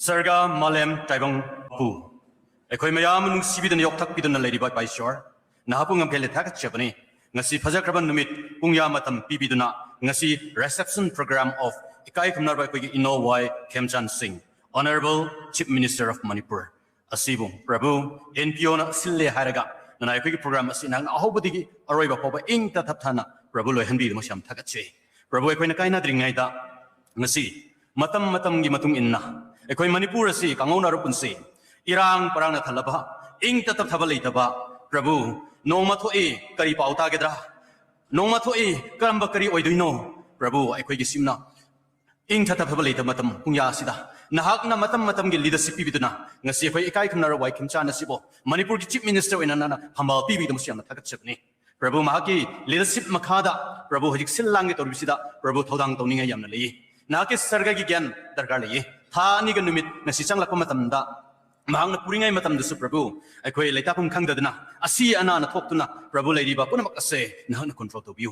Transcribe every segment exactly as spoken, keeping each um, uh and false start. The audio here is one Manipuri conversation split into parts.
ꯁꯔꯒ ꯃꯥꯂꯦꯝ ꯇꯥꯏꯕꯪ ꯄꯨ, ꯑꯩꯈꯣꯏ ꯃꯌꯥꯝ ꯅꯨꯡꯁꯤꯕꯤꯗꯨꯅ ꯌꯣꯛꯊꯛꯄꯤꯗꯨꯅ ꯂꯩꯔꯤꯕ ꯏꯄꯥ ꯏꯁꯣꯔ, ꯅꯍꯥꯛꯄꯨ ꯉꯝꯈꯩ ꯊꯥꯒꯠꯆꯕꯅꯤ꯫ ꯉꯁꯤ ꯐꯖꯈ꯭ꯔꯕ ꯅꯨꯃꯤꯠ ꯄꯨꯡꯌꯥ ꯃꯇꯝ ꯄꯤꯕꯤꯗꯨꯅ ꯉꯁꯤ reception program of ꯏꯀꯥꯏ ꯈꯨꯝꯅꯔꯕ ꯑꯩꯈꯣꯏꯒꯤ ꯏꯅꯣ ꯋꯥꯏ ꯈꯦꯝꯆꯥꯟ ꯁꯤꯡ, Honorable Chief Minister of Manipur, ꯑꯁꯤꯕꯨ ꯄ꯭ꯔꯚꯨ, ꯑꯦꯟ ꯄꯤ ꯑꯣꯅ ꯁꯤꯜꯂꯦ ꯍꯥꯏꯔꯒ ꯅꯅꯥꯏ ꯑꯩꯈꯣꯏꯒꯤ program ꯑꯁꯤ ꯅꯍꯥꯛꯅ ꯑꯍꯧꯕꯗꯒꯤ ꯑꯔꯣꯏꯕ ꯐꯥꯎꯕ ꯏꯪ ꯇꯞꯊꯞ ꯊꯥꯅ ꯄ꯭ꯔꯚꯨ ꯂꯣꯏꯍꯟꯕꯤꯗꯨꯃꯁꯨ ꯌꯥꯝ ꯊꯥꯒꯠꯆꯩ꯫ ꯄ꯭ꯔꯚꯨ, ꯑꯩꯈꯣꯏꯅ ꯀꯥꯏꯅꯗ꯭ꯔꯤꯉꯩꯗ ꯉꯁꯤ ꯃꯇꯝ ꯃꯇꯝꯒꯤ ꯃꯇꯨꯡ ꯏꯟꯅ ꯑꯩꯈꯣꯏ ꯃꯅꯤꯄꯨꯔ ꯑꯁꯤ ꯀꯥꯡꯍꯧꯅꯔ ꯄꯨꯟꯁꯤ ꯏꯔꯥꯡ ꯄꯔꯥꯡꯅ ꯊꯜꯂꯕ, ꯏꯪ ꯇꯞꯊꯞ ꯊꯥꯕ ꯂꯩꯇꯕ, ꯄ꯭ꯔꯚꯨ, ꯅꯣꯡꯃ ꯊꯣꯛꯏ ꯀꯔꯤ ꯄꯥꯎ ꯇꯥꯒꯗ꯭ꯔꯥ, ꯅꯣꯡꯃ ꯊꯣꯛꯏ ꯀꯔꯝꯕ ꯀꯔꯤ ꯑꯣꯏꯗꯣꯏꯅꯣ? ꯄ꯭ꯔꯚꯨ, ꯑꯩꯈꯣꯏꯒꯤ ꯁꯤꯝꯅ ꯏꯪ ꯇꯞꯊꯞ ꯊꯥꯕ ꯂꯩꯇꯕ ꯃꯇꯝ ꯄꯨꯡꯌꯥ ꯑꯁꯤꯗ ꯅꯍꯥꯛꯅ ꯃꯇꯝ ꯃꯇꯝꯒꯤ leadership ꯄꯤꯕꯤꯗꯨꯅ ꯉꯁꯤ ꯑꯩꯈꯣꯏ ꯏꯀꯥꯏ ꯈꯨꯝꯅꯔꯕ ꯋꯥꯏ ꯈꯦꯝꯆꯥꯟ ꯑꯁꯤꯕꯨ ꯃꯅꯤꯄꯨꯔꯒꯤ Chief Minister ꯑꯣꯏꯅ ꯅꯪꯅ ꯐꯝꯕꯥꯜ ꯄꯤꯕꯤꯗꯨꯃꯁꯨ ꯌꯥꯝꯅ ꯊꯥꯒꯠꯆꯕꯅꯤ꯫ ꯄ꯭ꯔꯚꯨ, ꯃꯍꯥꯛꯀꯤ leadership ꯃꯈꯥꯗ ꯄ꯭ꯔꯚꯨ ꯍꯧꯖꯤꯛ ꯁꯤꯜ ꯂꯥꯡꯒꯦ ꯇꯧꯔꯤꯕꯁꯤꯗ ꯄ꯭ꯔꯚꯨ ꯊꯧꯗꯥꯡ ꯇꯧꯅꯤꯡꯉꯥꯏ ꯌꯥꯝꯅ ꯂꯩ꯫ ꯅꯍꯥꯛꯀꯤ ꯁꯔꯒꯒꯤ ꯒ꯭ꯌꯥꯟ ꯗꯔꯀꯥꯔ ꯂꯩꯌꯦ꯫ ꯊꯥ ꯑꯅꯤꯒ ꯅꯨꯃꯤꯠ ꯉꯁꯤ ꯆꯪꯂꯛꯄ ꯃꯇꯝꯗ ꯃꯍꯥꯛꯅ ꯄꯨꯔꯤꯉꯩ ꯃꯇꯝꯗꯁꯨ ꯄ꯭ꯔꯚꯨ, ꯑꯩꯈꯣꯏ ꯂꯩꯇꯥꯐꯝ ꯈꯪꯗꯗꯅ ꯑꯁꯤ ꯑꯅꯥꯅ ꯊꯣꯛꯇꯨꯅ ꯄ꯭ꯔꯚꯨ ꯂꯩꯔꯤꯕ ꯄꯨꯝꯅꯃꯛ ꯑꯁꯦ ꯅꯍꯥꯛꯅ control ꯇꯧꯕꯤꯌꯨ꯫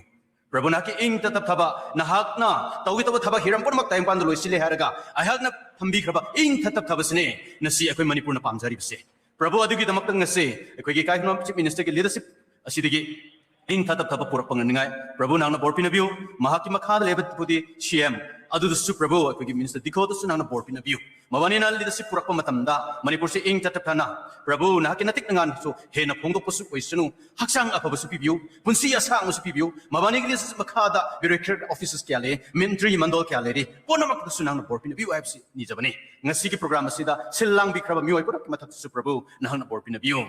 ꯄ꯭ꯔꯚꯨ, ꯅꯍꯥꯛꯀꯤ ꯏꯪ ꯇꯞꯊꯞ ꯊꯥꯕ, ꯅꯍꯥꯛꯅ ꯇꯧꯒꯦ ꯇꯧꯕ ꯊꯕꯛ ꯍꯤꯔꯝ ꯄꯨꯝꯅꯃꯛ ꯇꯥꯏꯕꯪꯄꯥꯟꯗ ꯂꯣꯏꯁꯤꯜꯂꯦ ꯍꯥꯏꯔꯒ ꯑꯩꯍꯥꯛꯅ ꯐꯝꯕꯤꯈ꯭ꯔꯕ ꯏꯪ ꯇꯞꯊꯞ ꯊꯥꯕꯁꯤꯅꯦ ꯉꯁꯤ ꯑꯩꯈꯣꯏ ꯃꯅꯤꯄꯨꯔꯅ ꯄꯥꯝꯖꯔꯤꯕꯁꯦ꯫ ꯄ꯭ꯔꯚꯨ, ꯑꯗꯨꯒꯤꯗꯃꯛꯇ ꯉꯁꯤ ꯑꯩꯈꯣꯏꯒꯤ ꯏꯀꯥꯏ ꯈꯨꯝꯅꯔꯕ Chief Minister ꯒꯤ leadership ꯑꯁꯤꯗꯒꯤ ꯏꯪ ꯇꯞꯊꯞ ꯊꯥꯕ ꯄꯨꯔꯛꯄ ꯉꯝꯅꯤꯡꯉꯥꯏ ꯄ꯭ꯔꯚꯨ ꯅꯍꯥꯛꯅ ꯕꯣꯔ ꯄꯤꯅꯕꯤꯌꯨ꯫ ꯃꯍꯥꯛꯀꯤ ꯃꯈꯥꯗ ꯂꯩꯕ Deputy C M ꯑꯗꯨꯗꯁꯨ ꯄ꯭ꯔꯚꯨ, ꯑꯩꯈꯣꯏꯒꯤ Minister ꯗꯤꯀꯣꯗꯁꯨ ꯅꯍꯥꯛꯅ ꯕꯣꯔ ꯄꯤꯅꯕꯤꯌꯨ꯫ ꯃꯕꯥꯅꯤꯅ leadership ꯄꯨꯔꯛꯄ ꯃꯇꯝꯗ ꯃꯅꯤꯄꯨꯔꯁꯤ ꯏꯪ ꯇꯞꯊꯞ ꯊꯥꯅ, ꯄ꯭ꯔꯚꯨ, ꯅꯍꯥꯛꯀꯤ ꯅꯇꯤꯛ ꯅꯉꯥꯟꯁꯨ ꯍꯦꯟꯅ ꯐꯣꯡꯗꯣꯛꯄꯁꯨ ꯑꯣꯏꯁꯅꯨ, ꯍꯛꯆꯥꯡ ꯑꯐꯕꯁꯨ ꯄꯤꯕꯤꯌꯨ, ꯄꯨꯟꯁꯤ ꯑꯁꯥꯡꯕꯁꯨ ꯄꯤꯕꯤꯌꯨ꯫ ꯃꯕꯥꯅꯤꯒꯤ leadership ꯃꯈꯥꯗ bureaucratic offices ꯀꯌꯥ ꯂꯩ, ꯃꯟꯇ꯭ꯔꯤ ꯃꯟꯗꯣꯜ ꯀꯌꯥ ꯂꯩꯔꯤ, ꯄꯨꯝꯅꯃꯛꯇꯁꯨ ꯅꯍꯥꯛꯅ ꯕꯣꯔ ꯄꯤꯅꯕꯤꯌꯨ ꯍꯥꯏꯕꯁꯤ ꯅꯤꯖꯕꯅꯤ꯫ ꯉꯁꯤꯒꯤ program ꯑꯁꯤꯗ ꯁꯤꯜ ꯂꯥꯡꯕꯤꯈ꯭ꯔꯕ ꯃꯤꯑꯣꯏ ꯄꯨꯝꯅꯃꯛꯀꯤ ꯃꯊꯛꯇꯁꯨ ꯄ꯭ꯔꯚꯨ ꯅꯍꯥꯛꯅ ꯕꯣꯔ ꯄꯤꯅꯕꯤꯌꯨ꯫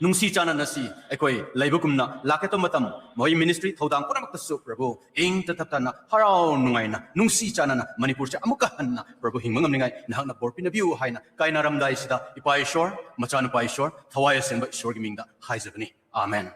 ꯅꯨꯡꯁꯤ ꯆꯥꯟꯅꯅ ꯁꯤ ꯑꯩꯈꯣꯏ ꯂꯩꯕꯒꯨꯝꯅ ꯂꯥꯛꯀꯗꯧꯕ ꯃꯇꯝ ꯃꯣꯏ ministry ꯊꯧꯗꯥꯡ ꯄꯨꯝꯅꯃꯛꯇꯁꯨ ꯄ꯭ꯔꯚꯨ ꯏꯪ ꯇꯞꯊꯞ ꯊꯥꯅ ꯍꯔꯥꯎ ꯅꯨꯡꯉꯥꯏꯅ ꯅꯨꯡꯁꯤ ꯆꯥꯟꯅꯅ ꯃꯅꯤꯄꯨꯔꯁꯦ ꯑꯃꯨꯛꯀ ꯍꯟꯅ ꯄ꯭ꯔꯚꯨ ꯍꯤꯡꯕ ꯉꯝꯅꯤꯡꯉꯥꯏ ꯅꯍꯥꯛꯅ ꯕꯣꯔ ꯄꯤꯅꯕꯤꯌꯨ ꯍꯥꯏꯅ ꯀꯥꯏꯅꯔꯝꯗꯥꯏꯁꯤꯗ ꯏꯄꯥ ꯏꯁꯣꯔ, ꯃꯆꯥꯅꯨꯄꯥ ꯏꯁꯣꯔ, ꯊꯋꯥꯏ ꯑꯁꯦꯡꯕ ꯏꯁꯣꯔꯒꯤ ꯃꯤꯡꯗ ꯍꯥꯏꯖꯕꯅꯤ꯫ ꯑꯥꯃꯦꯟ꯫